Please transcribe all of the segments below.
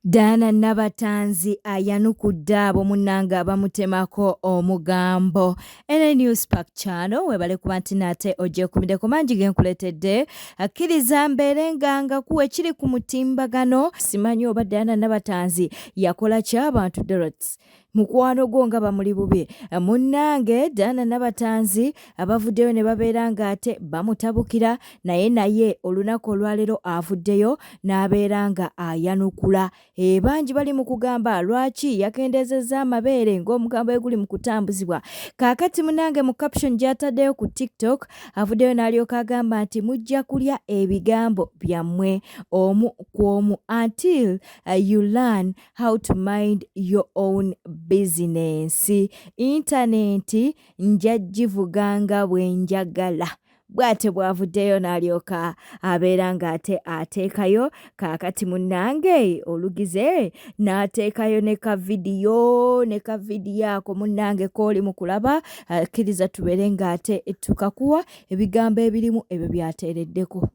Diana Nabatanzi ayanukudde abo munnange abamutemako omugambo. Ene News Park Channel webale kuba nti nate ogyekumiddeko mangi ge nkuleetedde. Akkiriza mbeere nga ngakuwa ekiri ku mutimbagano. Simanyi oba Diana Nabatanzi yakola ki abantu Dorots. Mukwano gwo nga bamuli bubi. Munnange Diana Nabatanzi abavuddeyo ne babeera ng'ate bamutabukira naye naye olunaku olwaleero avuddeyo n'abeera nga ayanukula. E, bangi bali mu kugamba lwaki yakendeezezza amabeere ng'omugambo bwe guli mu kutambuzibwa. Kaakati munnange mu caption gy'ataddeyo ku TikTok avuddeyo n'alyoka agamba nti mujja kulya ebigambo byammwe omu ku omu until you learn how to mind your own business. Intanenti nja givuga nga bwe njagala. Bw'atyo bw'avuddeyo n'alyoka abeera ng'ate ateekayo kaakati munnange olugize n'ateekayo ne ka vidiyo ne ka vidiyo ako munnange k'oli mu kulaba akkiriza tubeere ng'ate tukakuwa ebigambo ebirimu ebyo by'ateereddeko.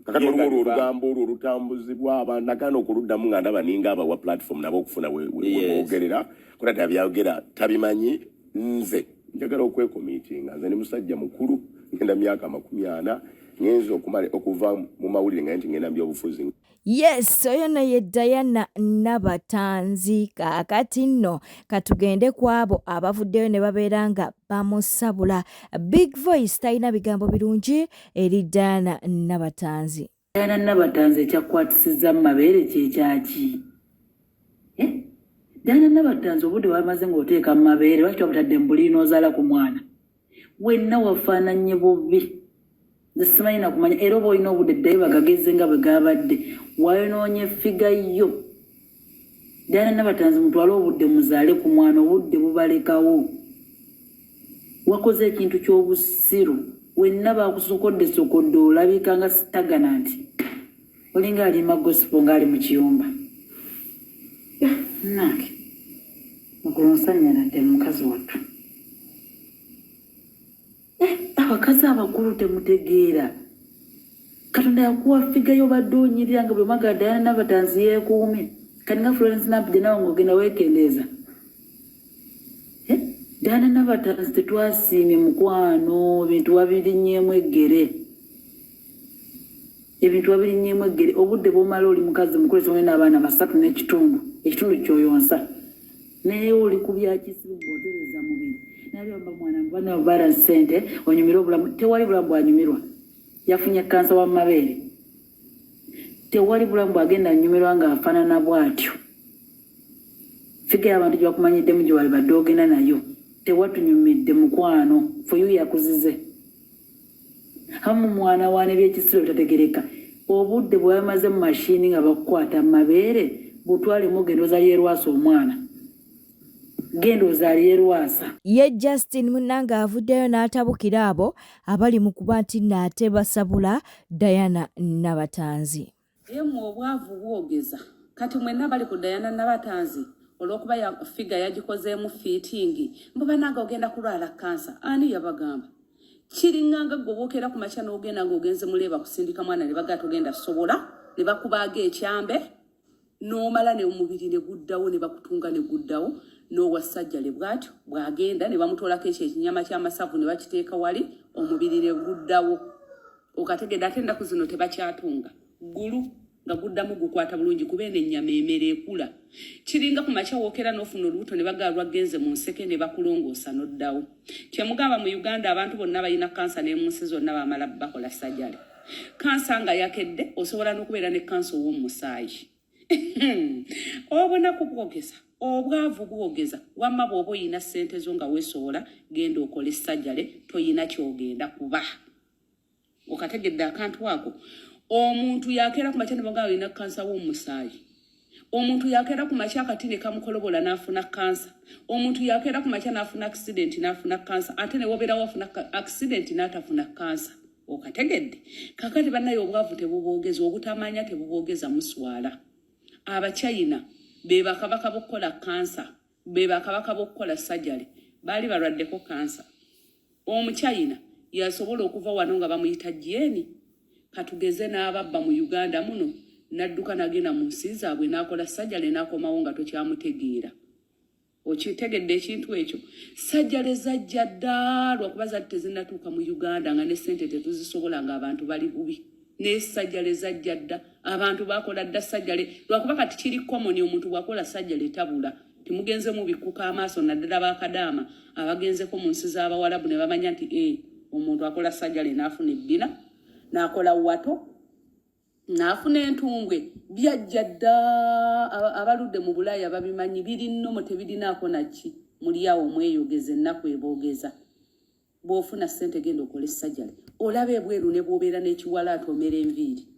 Kakati waliwo olwo olugambo olwo olutambuzibwa abantu nagaana okuluddamu nga ndaba ninga abawa platform nabo okufuna webogerera kuba ddala byayogera tabimanyi. Nze njagala okwekomitinga, nze ndi musajja mukulu, ngenda myaka 40, ngenze okumala okuva mu mawulire nga nti ngenda mu byobufuzi. Yes, oyo no ye Diana Nabatanzi. Kaakati nno katugende ku abo abavuddeyo ne babeera nga bamusabula. Big Voice talina bigambo birungi eri Diana Nabatanzi. Diana Nabatanzi ekyakwatisizza mu mabeere kyekyaki? Eh? Diana Nabatanzi obudde wamaze ng'oteeka mu mabeere lwaki wabutadde mu buliri n'ozaala ku mwana? Wenna wafaananye bubi. Nze simanyi nakumanya era oba olina obudde ddayo bagagezze nga bwe gabadde. Wayonoonye ffiga yo. Diana Nabatanzi mutwale obudde muzaale ku mwana obudde bubalekawo. Wakoze ekintu ky'obusiru. Wenna bakusokodde sokodde olabika nga sitagana nti olinga alima gospel ng'ali mu kiyumba. Nange magulu nsannyaladde mukazi wattu. Eh, abakazi abakulu temutegeera. Katonda yakuwa ffiga yo obadde onyirira nga bwe mwagala Diana Nabatanzi yeekuumye. Kati nga Florence Nampijja nawe ng'ogenda weekendeeza. Eh, Diana Nabatanzi tetwasiimye mukwano, ebintu wabirinnyeemu eggere. Ebintu wabirinnyeemu eggere. Obudde bw'omala oli mukazi mukulu esonga n'abaana basatu n'ekitundu, ekitundu ky'oyonsa. Naye oli ku bya kisiru ng'otereza mubiri. Nali mwana bana bara ssente onyumire obulamu, tewali bulamu bwanyumirwa. Yafunye kansa wa mabeere. Tewali bulamu bwagenda anyumirwa ng'afaanana bw'atyo. Ffiga y'abantu gye bakumanyiddemu gye walibadde ogenda nayo tewatunyumidde mukwano. For you yakuzize. Hamu mwana wa n'ebyekisiru ebitategereka. Obudde bwe bamaze mu mashini nga bakukwata mu mabeere butwalemu ogenda ozaalire Lwasa omwana. Genda ozaalire Lwasa. Ye Justin munnange avuddeyo n'atabukira abo abali mu kuba nti nno ate basabula Diana Nabatanzi. Naye mwe obwavu bwogeza. Kati mwenna bali ku Diana Nabatanzi olwokuba ya figure yagikozeemu fitting mbu banange ogenda kulwala cancer ani yabagamba? Kiringanga gwe bwokera ku makya n'ogenda ng'ogenze muleeba kusindika mwana ne bagaa togenda sobola ne bakubaaga ekyambe n'omala ne omubiri ne guddawo ne bakutunga ne guddawo n'owa sajjale bw'atyo bw'agenda ne bamutoolako ekyo ekinyama ky'amasavu ne bakiteeka wali omubiri ne guddawo okategedde ate ennaku zino tebakyatunga ggulu nga guddamu gukwata bulungi kuba eno ennyama emera ekula kiringa ku makya wookera n'ofuna olubuto ne bagaa lwagenze mu nseke ne bakulongoosa n'oddawo kyemugamba mu Uganda abantu bonna balina kansa ne mu nsi zonna bamala bakola sajale kansa nga yakedde osobola n'okubeera ne kansa ow'omusaayi obunaku bwogeza obwavu bwogeza wamma bw'oba oyina ssente zo nga weesobola genda okole sajale toyina kyogenda kuba okategedde akantu ako omuntu yakeera ku makya ne bagamba olina kansa w'omusaayi omuntu yakeera ku makya akati ne kamukolobola n'afuna kansa omuntu yakeera ku makya n'afuna accident n'afuna kansa ate ne wobeera wafuna accident n'atafuna kansa okategedde kakati bannaye obwavu tebuboogeza obutamanya tebuboogeza muswala abachina be bakabaka b'okukola kansa be bakabaka b'okukola sajale baali balwaddeko kansa Omuchina yasobola okuva wano nga bamuyita Jeni katugeze n'ababba mu Uganda muno. N'adduka n'agenda mu nsi zaabwe n'akola sajjale n'akomawo nga tokyamutegeera. Okitegedde ekintu ekyo? Sajjale zajja dda, lwakuba zali tezinnatuuka mu Uganda nga ne ssente tetuzisobola, ng'abantu bali bubi. Naye sajjale zajja dda, abantu bakola dda sajjale, lwakuba kati kiri common, omuntu bw'akola sajjale tabula. Timugenze mubikkuka amaaso, naddala bakadaama abagenzeko mu nsi z'Abawalabu ne bamanya nti e omuntu akola sajjale n'afuna ebbina, n'akola wato, n'afuna entumbwe. Byajja dda, abaludde mu Bulaaya babimanyi, biri nnomo, tebirinaako naki. Muli awo mweyogeza, ennaku eboogeza. Bw'ofuna ssente genda okole sajjale, olaba ebweru ne bw'obeera n'ekiwalaata omera enviiri.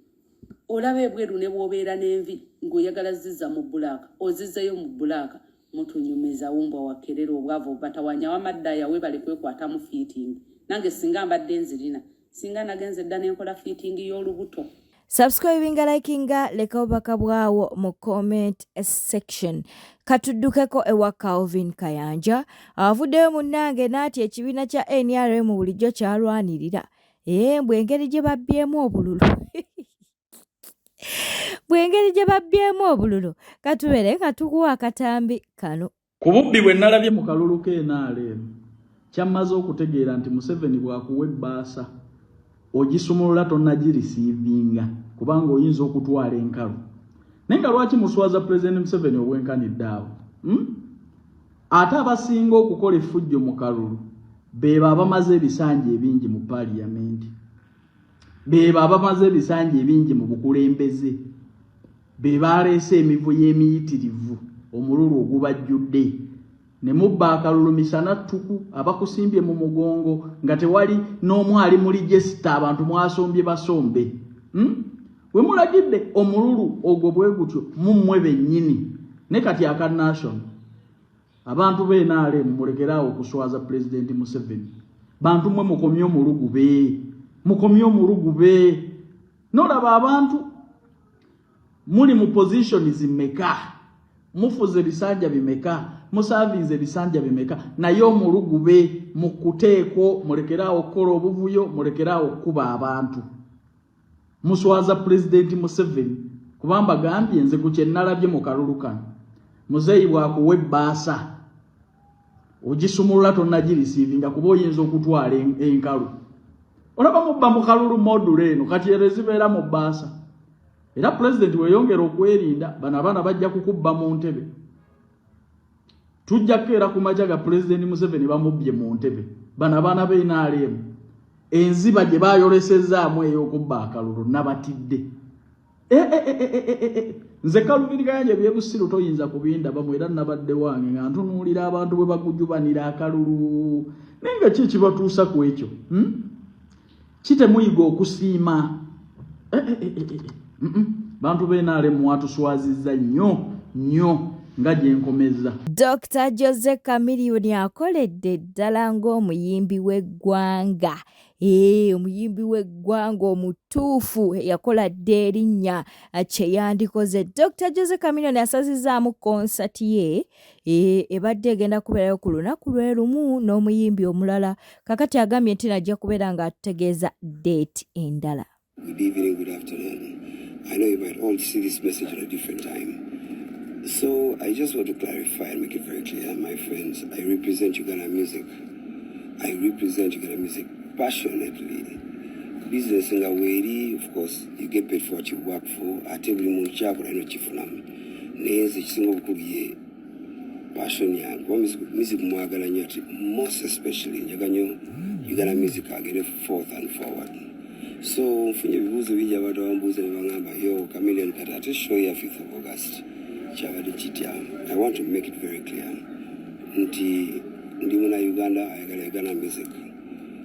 Olaba ebweru ne bw'obeera n'envi ng'oyagala zizza mu black, ozizzeyo mu black. Mutunyumiza wumbwa wakerera obwavu obubatawanya. Wamaddaya webale kwekwatamu fitting. Nange singa mbadde nzirina, singa nagenze dda nenkola fitting y'olubuto. Subscribinga, likinga, leka obubaka bwawo mu comment section. Katuddukeko ewa Calvin Kayanja, avuddeyo munnange n'ati ekibiina kya NRM bulijjo kyalwanirira. Ee, mbwe engeri gye babbyemu obululu, bw'engeri gye babbyemu obululu. Katubeere nga tukuwa akatambi kano. Ku bubbi bwe nalabye mu kalulu k'NRM, kyammaze okutegeera nti Museveni bw'akuwa ebbaasa ogisumulula tonnagirisiivinga, kubanga oyinza okutwala enkalu. Naye nga lwaki muswaza Pulezidenti Museveni obwenkanidde awo, Ate abasinga okukola effujjo mu kalulu beebo abamaze ebisanja ebingi mu paaliyamenti, beebo abamaze ebisanja ebingi mu bukulembeze, be baleese emivuyo emiyitirivu, omululu ogubajjudde ne mubba akalulu misana ttuku, abakusimbye mu mugongo nga tewali n'omu ali mu lijesita. Abantu mwasombye basombe, We mulagidde omululu ogwo bwe gutyo mummwe bennyini. Ne kati aka national, abantu be NRM mulekere awo okuswaza Pulezidenti Museveni. Bantu mmwe mukomye omulugube, mukomye omulugube. Nolaba abantu muli mu positions mmeka, mufuze ebisanja bimeka, musavinze ebisanja bimeka, naye omulugube mukuteeko. Mulekere awo okukola obuvuyo, mulekere awo okukuba abantu. Muswaza Pulezidenti Museveni, kuba mbagambye nze ku kye nalabye mu kalulu kano, muzeeyi bw'akuwa ebbaasa ogisumulula tonnagirisiivinga, kuba oyinza okutwala enkalu. Olaba mubba mu kalulu modulo eno kati ero ezibeera mu bbaasa. Era pulezidenti weeyongera okwerinda, bano abaana bajja kukubba mu ntebe. Tujja kukeera ku makya ga Pulezidenti Museveni bamubbye mu ntebe. Bano abaana ba NRM enziba gye bayolesezzaamu ey'okubba akalulu nabatidde. E, e, e, nze Kalubiri Kayanja, ebyebusiru toyinza kubindabamu. Era nabadde wange nga ntunuulira abantu bwe bagujubanira akalulu, naye nga ki ekibatuusa ku ekyo, Kitemuyiga okusiima. Bantu b'NRM mwatuswazizza nnyo nnyo nga gye nkomezza. Dr Jose Chameleone akoledde ddala ng'omuyimbi w'eggwanga. Ee, omuyimbi w'eggwanga omutuufu eyakola dda erinnya kye yandikoze. Dr Jose Chameleone asazizzaamu konsati ye ee, ebadde egenda kubeerayo ku lunaku lwe lumu n'omuyimbi omulala. Kakati agambye nti najja kubeera ng'atutegeeza date endala. Good evening, good afternoon. I know you might all see this message at a different time. So I just want to clarify and make it very clear, my friends, I represent Uganda music. I represent Uganda music passionately. Business nga weeri, of course, you get paid for what you work for. Ate buli muntu kyakola ino kifunamu. Naye nze ekisinga obukulu ye passion yange. Kuba music mwagala nnyo, ate most especially njaga nnyo Uganda music agende forth and forward. So nfunye ebibuuzo bingi, abantu abambuuza ne baŋŋamba, "Yo Chameleon, kati ate show ya 5th of August kyabadde kitya?" I want to make it very clear nti ndi muna Uganda ayagala Uganda music.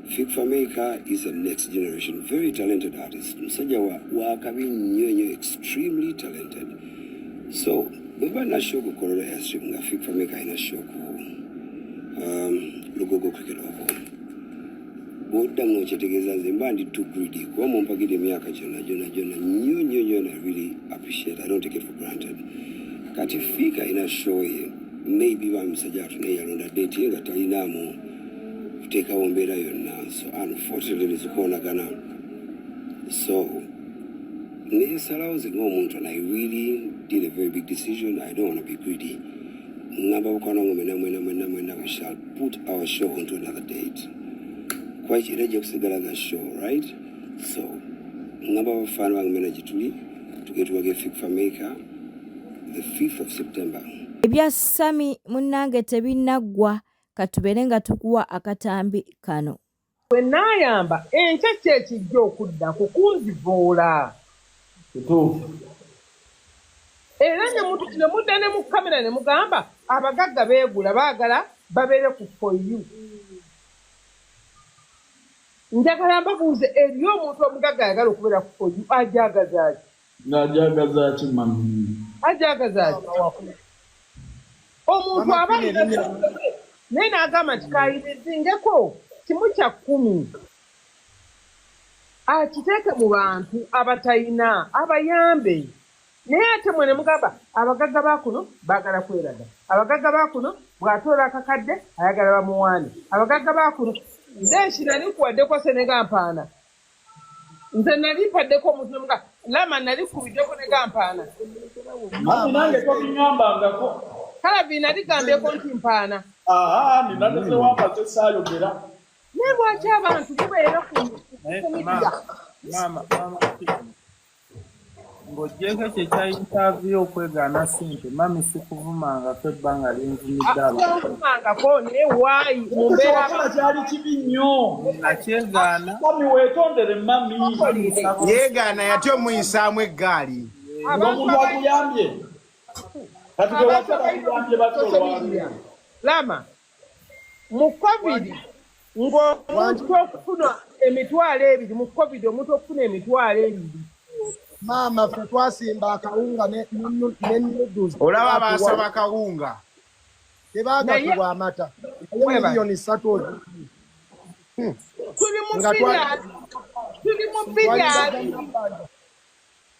Fik Fameica is a next generation very talented artist, musajja wakabi nnyo nnyo, extremely talented. So bwe mba nina show ku Kololo Airstrip, nga Fik Fameica alina show ku Lugogo Cricket Oval, bwoddamu nokyetegeeza nze mba ndi too greedy, kuba mumpagidde emyaka gyonna gyonna gyonna nnyo nnyo nnyo, and I really appreciate. I don't take it for granted. Kati Fik alina show ye, maybe ba musajja watu naye yalonda date ye nga talinaamu kuteekawo mbeera yonna, so unfortunately zikoonagana. So Nensalawo nze ng'omuntu and I really did a very big decision. I don't want to be greedy. Ngamba mukwano wange mwena mwena mwena mwena we shall put our show onto another date. Kuba era ejja kusigala nga show, right? So ngamba abafaani bange mwena gye tuli tugende tuwage Fik Fameica the 5th of September. Ebya Sammy munnange tebinnaggwa katubeere nga tukuwa akatambi kano. Bwe nnaayamba, enkya ki ekijja okuddako? Kunzivoola. Kituufu. Era ne mudda ne mu kkamera ne mugamba abagagga beegula baagala babeere ku for you. Njagala mbabuuze eriyo omuntu omugagga ayagala okubeera ku for you ajagaza ki? Ng'ajagaza ki mami? Ajagaza ki? Omuntu aba alina naye n'agamba nti kayirizingeko kimu kya kkumi akiteeke mu bantu abatayina abayambe naye ate mwe ne mugamba abagagga ba kuno baagala kweraga abagagga ba kuno bw'atoola akakadde ayagala bamuwaane abagagga ba kuno nze nali nkuwaddeko senega mpaana nze nali mpaddeko omuntu nemuga lama nali kubiddeko ne gampaana mami nange tobiŋambangako kalabi nali gambyeko nti mpaana aha nina nezewambaze saayogera naye lwaki abantu mubeera ku media maama maama Ng'oggyeeko ekyo ekya yintaaviyu okwegaana ssente, mummy sikuvumangako ebbanga lye nvumidde abantu. Tonvumangako naye waayi mu mbeera. Kyewakola kyali kibi nnyo. Nakyegaana. Mummy weetondere mummy. Yeegaana yatya omuyisaamu eggaali. Ng'omuntu akuyambye. Kati gwe watya bakuyambye batya olwaleero? Lama, mu covid ng'omuntu okufuna 20,000 mu covid omuntu okufuna 20,000 Maama ffe twasimba akawunga ne noodles. Olaba baasaba kawunga. Tebaagatuwa amata. Naye 3 million ozi. Tuli mu tuli mu 2020.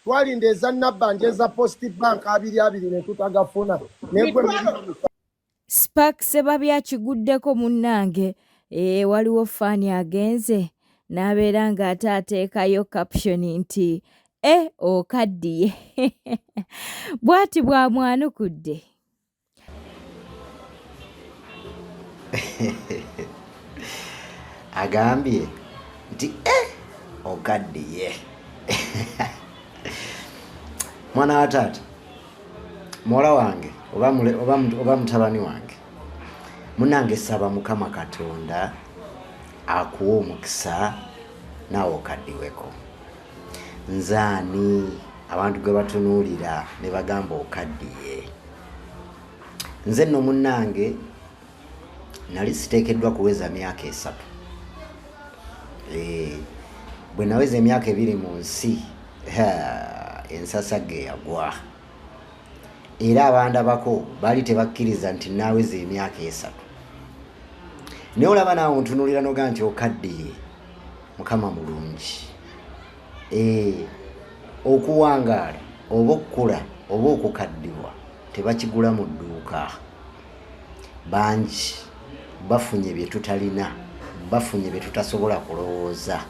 Twalinda eza Nabbanja eza Post Bank 22 ne tutagafuna. Negwe Spark Ssebabi akiguddeko munnange ee waliwo fan agenze n'abeera ng'ate ateekayo caption nti e okaddiye bw'ati bw'amwanukudde. Agambye nti e okaddiye mwana wa taata muwala wange oba mutabani wange munange saba Mukama Katonda akuwa omukisa naawe okaddiweko. Nze ani abantu gwe batunuulira ne bagamba okaddiye? Nze nno munnange nali siteekeddwa kuweza myaka 3. Bwe naweza emyaka 2 mu nsi, ensasagge yagwa era abandabako baali tebakkiriza nti naaweza emyaka 3. Naye olaba naawe ontunuulira noga nti okaddiye. Mukama mulungi. Okuwangaala oba okukula oba okukaddiwa tebakigula mu dduuka. Bangi bafunye bye tutalina, bafunye bye tutasobola kulowooza,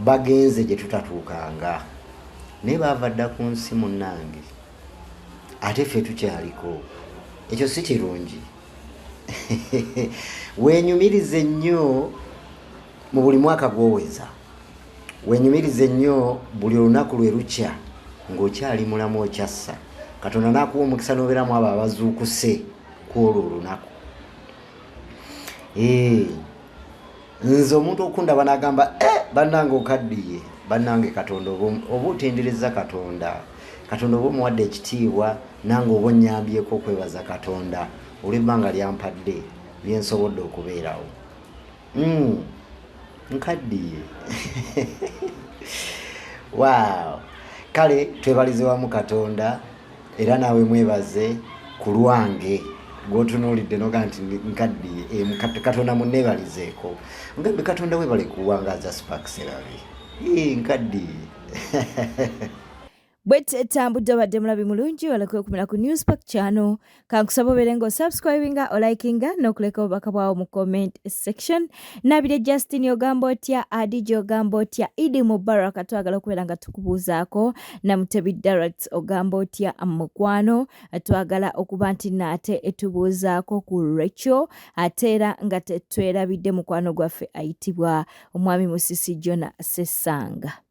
bagenze gye tutatuukanga, naye baava dda ku nsi munnange, ate ffe tukyaliko. Ekyo si kirungi. Weenyumirize nnyo mu buli mwaka gw'oweza, weenyumirize nnyo buli olunaku lwe lukya ng'okyali mulamu okyassa Katonda n'akuwa omukisa n'obeeramu abo abazuukuse ku olwo olunaku. Nze omuntu okundaba n'agamba bannange okaddiye, bannange Katonda oba otendereza Katonda, Katonda oba omuwadde ekitiibwa, nange oba onnyambyeko okwebaza Katonda olw'ebbanga lyampadde lyensobodde okubeerawo. Nkaddiye. Wow. Kale twebalize wamu Katonda era naawe mwebaze ku lwange gw'otunuulidde noga nti nkaddiye. Katonda munneebalizeeko. Ngambe Katonda webale kuwangaaza Spark Serabi. Nkaddiye. Bwetambudde obadde mulabi mulungi walakwekuumira ku Newspark channel. Kankusaba obeere nga osubscribinga, olikinga n'okuleka obubaka bwawo mu comment section. Nabire Justin ogamba otya, Adija ogamba otya, Idi Mubaraka twagala okubeera nga tukubuuzaako, Namutebi Direct ogamba otya mukwano, twagala okuba nti naate tubuuzaako ku Rachel, ate era nga tetwerabidde mukwano gwaffe ayitibwa omwami Musisi Jona Sesanga.